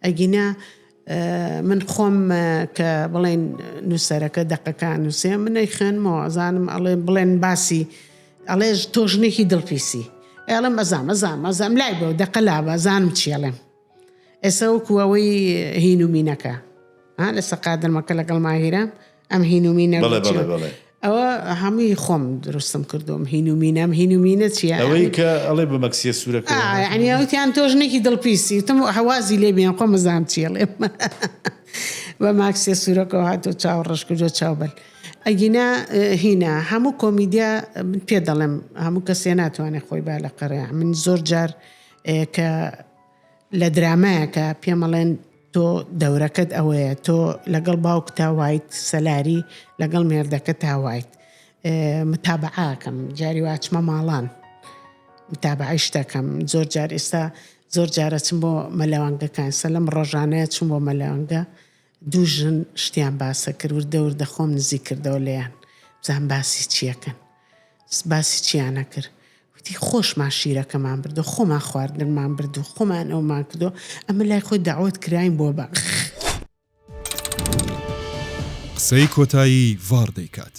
ئەگینا من خۆم کە بڵێن نووسەرەکە دەقەکە نووسێ من ئەیخوێنمەوە ئەزانم ئەڵێ بڵێن باسی ئەڵێ تۆ ژنێکی دڵپیسی ئەڵێم ئەزام ئەزام ئەزام لای بەو دەقە لابە ئەزانم چی ئەڵێم ئێستا وەکو ئەوەی هین و مینەکە ها لەسەر قادرمەکە لەگەڵ ماهیرە ئەم هین و مینە بەڵێ بەڵێ بەڵێ. ئەوە هەمووی خۆم دروستم کردوم هین و مینەم هین و مینە چییە؟ ئەوەی کە ئەڵێ بە مەکسیە سوورەکە یعنی ئەوتیان تۆ ژنێکی دڵپیسی وتم هەوازی لێ بێن خۆم ئەزانم چی ئەڵێم بە ماکسیە سوورەکەەوە هاتۆ چاو ڕەش کردو چاو بەل ئەگینا هینا هەموو کۆمیدیا من پێ دەڵێم هەموو کەسێ ناتوانێت خۆی با لە قەرە من زۆر جار کە لە درامایەکە پێم ئەڵێن تۆ دەورەکەت ئەوەیە تۆ لەگەڵ باوکتا وایت سەلاری لەگەڵ مێردەکەتا وایت متابعاکەم جاری واچمە ماڵان متابعی شتەکەم زۆر جار ئێستا زۆر جارە چم بۆ مەلەوانگەکان سە لەم ڕۆژانەیە چوم بۆ مەلەوانگە دوو ژن شتیان باسە کرد وردە وردە خۆم نزیک کردەوە لێیان بزانم باسی چیەکەن باسی چیانە کرد وتی خۆشمان شیرەکەمان بردو خۆمان خواردنمان بردو خۆمان ئەومان کردو ئەمە لای خۆی دەعوەت کراین بۆ بە. قسەی کۆتایی ڤاڕ دەیکات.